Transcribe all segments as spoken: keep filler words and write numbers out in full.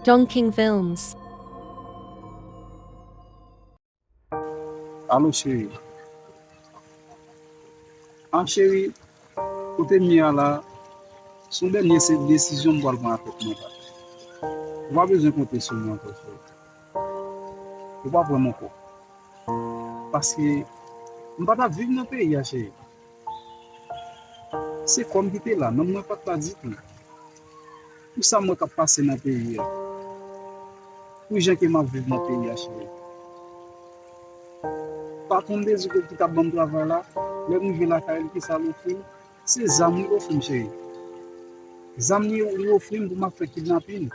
Dong King Films. Alo cheri. Ah cheri, kote m ye a la, se yon dènye se desizyon m pral pran avèk mwen la. Ou pa bezwen konte sou mwen ankò cheri. Ou pa pran m ankò. Paske m pa t ap viv nan peyi a cheri. Se kò m ki te la, nanm mwen pa t la ditou. Pou sa m wè k ap pase nan peyi a. Pou jan ke m ap viv nan peyi a cheri. Patwon m te di ke ki t ap ban m travay la, lè m rive lakay li, kisa l ofri m? Se zam li ofri m cheri. Zam li li ofri m pou m ap fè kidnapin.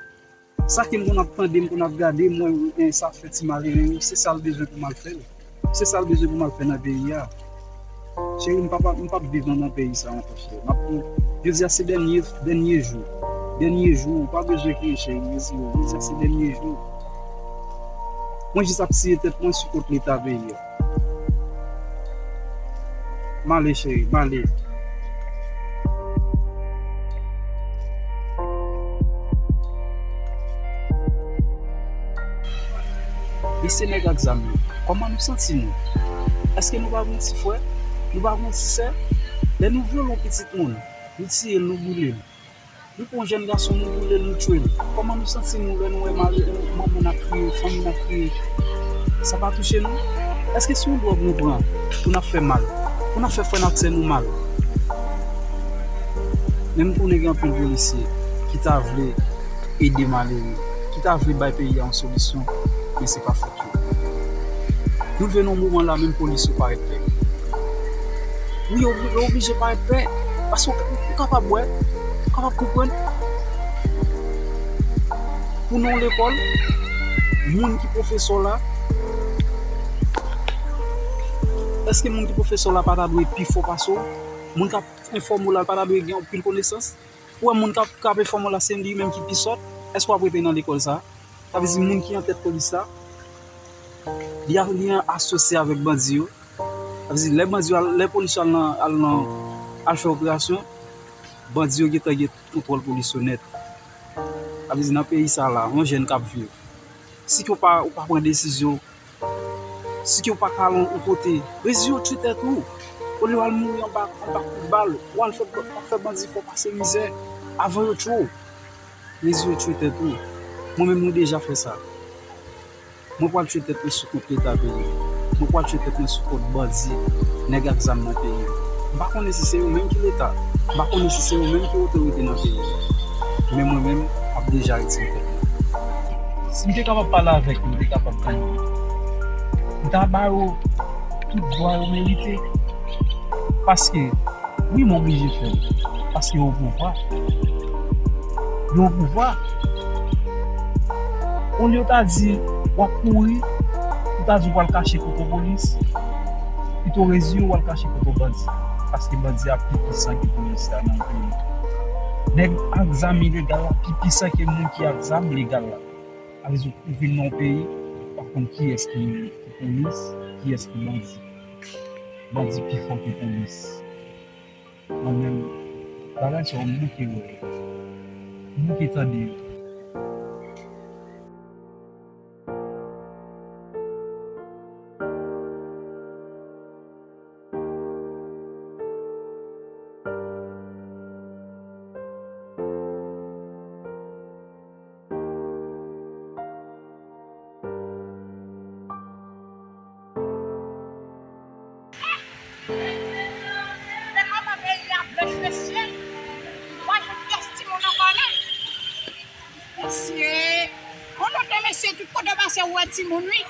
Sa ke m konn ap tande, m konn ap gade, m wè sa fè ti malere yo, se sa l bezwen pou m al fè l. Se sa l bezwen pou m al fè nan peyi a. Cheri, m p ap, m p ap viv nan peyi sa ankò cheri. M ap pran, jodi a se dènye, dènye jou. Dènye jou, ou pa bezwen kriye cheri, jodi a se dènye jou. Mwen jis ap siye tèt mwen sou kont leta peyi a. M ale cheri, m ale. Mesye nèg ak zam yo, kòman nou santi nou? Èske nou pa gen yon ti frè? Nou pa gen yon ti sè? Lè nou vyole yon pitit moun, nou tiye l, nou boule l. Nou pran yon jèn gason, nou boule l, nou tchwe l. Kòman nou santi nou lè nou wè mari, manman n ap kriye, fanmi n ap kriye? Sa pa touche nou? Èske se yon dwòg nou pran pou n ap fè mal, pou n ap fè frè n ak sè nou mal? Men m konnen gen anpil polisye ki ta vle ede malere, ki ta vle bay peyi a yon solisyon, men se pa fòt yo. Nou rive nan yon moman la, menm polis yo parèt pè. Wi, yo, yo oblije parèt pè. Paske w, w kapab wè, w kapab konprann. Pou nan yon lekòl, moun ki pwofesè w la, èske moun ki pwofesè w la pa ta dwe pi fò pase w? Moun k ap enfòme w la, l pa ta dwe gen anpil konesans? Ou wè moun k ap, k ap enfòme w la, se li menm ki pi sòt? Èske w ap rete nan lekòl sa? Sa vle di moun ki an tèt polis la, li a, li asosye avèk bandi yo. Sa vle di lè bandi yo al, lè polis yo al nan, al nan, al fè operasyon, bandi yo gentan gen kontwòl polis yo nèt. Sa vle di nan peyi sa la, yon jèn k ap viv, si ke w pa, ou pa pran desizyon, si ke w pa ka al yon kote, reziye w tchwe tèt ou. Olye w al mouri anba, anba kout bal, w al fè, w al fè bandi fè w pase mizè avan yo tchwe w. Reziye w tchwe tèt ou. Mwen menm mwen deja fè sa. Mwen pral tchwe tèt mwen sou kont leta peyi m. Mwen pral tchwe tèt mwen sou kont bandi, nèg ak zam nan peyi m. M pa konnen si se yo menm ki leta. M pa konnen si se yo menm ki otorite nan peyi m. Men mwen menm, m ap deja retire tèt mwen. Si m te kapab pale avèk yo, m te kapab tann yo. M ta ba yo tout dwa yo merite. Paske, wi, m oblije fè l. Paske yo o pouvwa. Yo o pouvwa. Olye w ta di w ap kouri, ou ta di w pral kache kote polis, pito reziye w al kache kote bandi. Paske bandi a pi pisan ke polis la nan yon peyi. Nèg ak zam ilegal la pi pisan ke moun ki ak zam legal la. Sa vle di ou vin nan yon peyi, ou pa konn kiyès ki, ki polis, kiyès ki bandi. Bandi pi fò ke polis. Mwen menm, bagay sa yo m bouke wè yo. M bouke tande yo. Lè papa peyi a blanch mesye, pa jwenn pyès timoun ankò non. Mesye, on lòt mesye tout kote w pase ou wè timoun wi.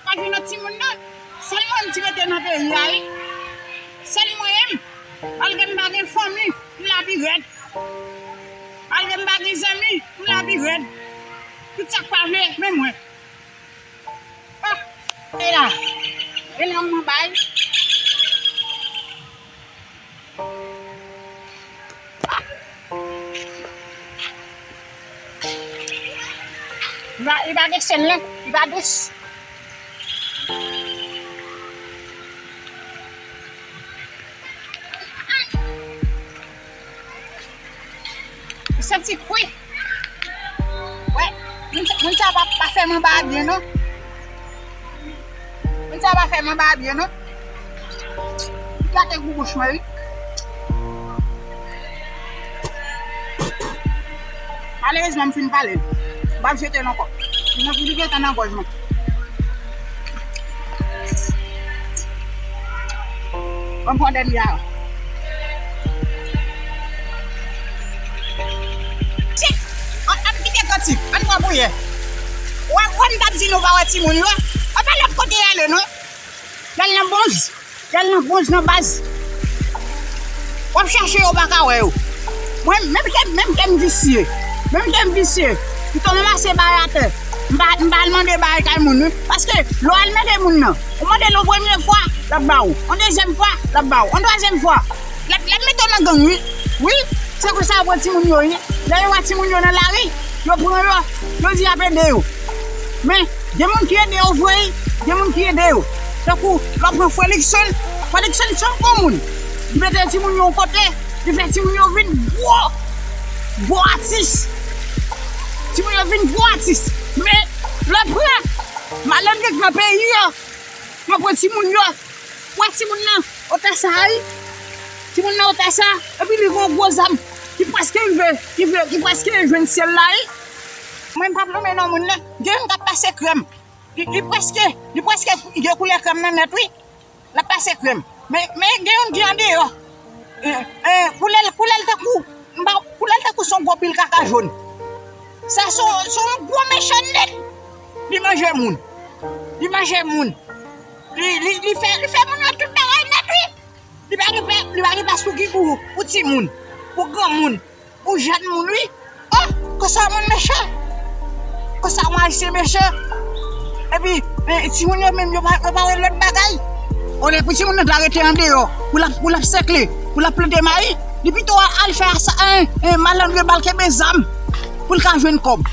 Pa jwenn lòt timoun non. Sèl mwen m ti rete nan peyi a wi. Sèl mwen menm. Malgre m pa gen fanmi, m la pi rèd. Malgre m pa gen zanmi, m la pi rèd. Tout sa k pa vle, men mwen. Ah, e la. E la m nan bay. Li pa, li pa gen sèl non, li pa dous. Li santi kwi. Moun sa, moun sa pa, pa fè m anba byen, non. Moun sa pa fè m anba byen, non. Li gate gou bouch mwen, wi. Malerezman, m fin vale l. M p ap jete l ankò. Li nan, li gentan nan gòj mwen. Ban m pran dènye a. Chik! An, an kite kantik, an pran priyè. Wè, wè, m t ap di nou pa wè timoun yo. Wè, pa lòt kote y ale, non. Y al nan bronz. Y al nan bronz, nan baz. W ap chache yo, w pa ka wè yo. Mwen, menm ke, menm ke m visye. Menm ke m visye. M tonbe mase bagay atè. M pa, m pa al mande bagay kay moun, wi. Paske, lè w al mande moun nan, ou mande l yon premye fwa, l ap ba ou. Yon dezyèm fwa, l ap ba ou. Yon twazyèm fwa, l ap, l ap mete w nan gang, wi. Wi, se konsa yo pran timoun yo, wi. Lè yo wè timoun yo nan lari, yo pran yo, yo di y ap ede yo. Men, gen moun ki ede yo vre, wi. Gen moun ki ede yo. Tankou, lè w pran Frè Luckson, Frè Luckson se yon bon moun. Li mete timoun yo yon kote, li fè timoun yo vin gwo, gwo atis. Timoun yo vin gwo atis. Men, lè w pran malandren k nan peyi yo, yo pran timoun yo. Wè timoun nan, otè sa a, wi. Timoun nan, otè sa a, epi li gen yon gwo zam. Ki prèske rive, ki vle, ki prèske jwenn syèl la, wi. Mwen, m p ap lonmen non moun nan. Gen youn k ap pase krèm. Li, li prèske, li prèske gen koulè krèm nan nèt, wi. L ap pase krèm. Men, men gen youn ki andeyò. Eh, eh, koulè l, koulè l tankou, m pa, koulè l tankou se yon gwo pil kaka jòn. Sa se yon, se yon gwo mechan nèt. Li manje moun. Li manje moun. Li, li, li fè, li fè moun yo tout bagay nèt, wi. Li pa gen pè, li pa gen plas pou ki, pou, pou timoun, pou granmoun. Pou jèn moun, wi. Oh, konsa moun mechan. Konsa yon Ayisyen mechan. Epi, eh, timoun yo menm, yo pa, yo pa wè lòt bagay. Olye pou timoun nan ta rete andeyò, pou l ap, pou l ap sèkle, pou l ap plante mayi, li pito al fè asa, eh, eh, malandren ba l kenbe zam, pou l ka jwenn kòb.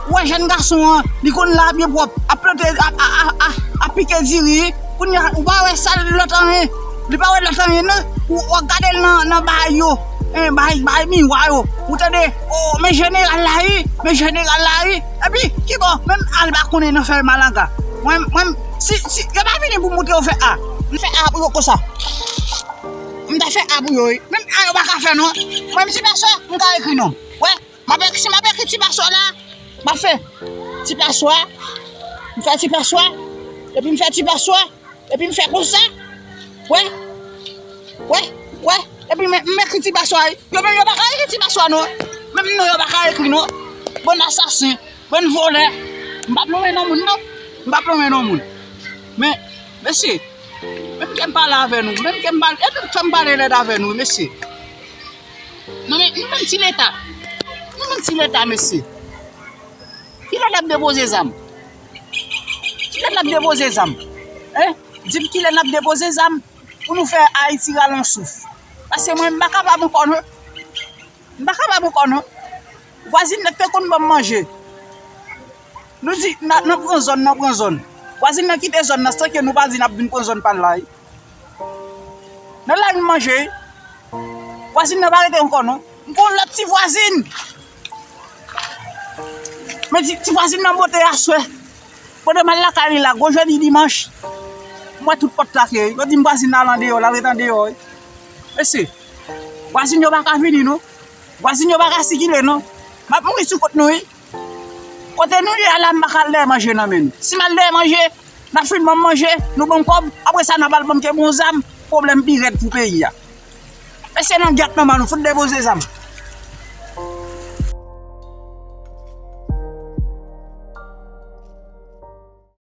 Ou wè jèn gason an, li konn la byen pwòp, ap plante, ap, ap, ap, ap, ap pike diri, kounye a, ou pa wè sa lòt anyen, li pa wè lòt anyen, non. Ou, w ap gade l nan, nan bagay yo, eh, bagay, bagay miwa yo. Ou tande, oh, men jeneral la, wi, men jeneral la, wi. Epi, kibò, menm A li pa konnen nan fèy malanga. Mwen, mwen, si, si, yo pa vini pou montre yo fè A. M fè A pou yo konsa. M ta fè A pou yo, wi. Menm A yo pa ka fè, non. Mwen, m si pèsòn, m ka ekri non. Wè. M ap ek-, si m ap ekri ti paswa la, m ap fè ti paswa, m fè ti paswa, epi m fè ti paswa, epi m fè konsa. Wè, wè, wè, epi m, m ekri ti paswa, wi. Yo menm yo pa ka ekri ti paswa, non. Menm non yo pa ka ekri, non. Bann asasen, bann vòlè. M p ap lonmen non moun, non. M p ap lonmen non moun. Men, mesye, menm ke m pale avè nou, menm ke m pale, epi fè m pale lèd avè nou, mesye. Non, men, nou menm ti Leta. Nou menm ti Leta, mesye. Kilè n ap depoze zam? Kilè n ap depoze zam? Hein? Di m kilè n ap depoze zam pou nou fè Ayiti rale yon souf. Paske mwen, m pa kapab ankò, non. M pa kapab ankò, non. Vwazin nan te konn ban m manje. Nou di, n a, n a pran zòn, n a pran zòn. Vwazin nan kite zòn nan san ke nou pa di n ap vin pran zòn pa l la, wi. Nan lari m manje, wi. Vwazin nan pa rete ankò, non. M gon lòt ti vwazin. Men ti, ti vwazin nan monte aswè. Pandan m al lakay li la, gwo jodi dimanch, m wè tout pòt lake, wi. Yo di m vwazin nan al andeyò, l al ret andeyò, wi. Mesye, vwazin yo pa ka vini, non. Vwazin yo pa ka sikile, non. M ap mouri sou kont nou, wi. Kote nou ye a la, m pa ka al dèyè manje nan men nou. Si m al dèyè manje, n ap fin ban m manje, nou ban m kòb, apre sa, n ap al ban m kenbe yon zam, pwoblèm pi rèd pou peyi a. Mesye, nan gyèt manman nou, fout depoze zam.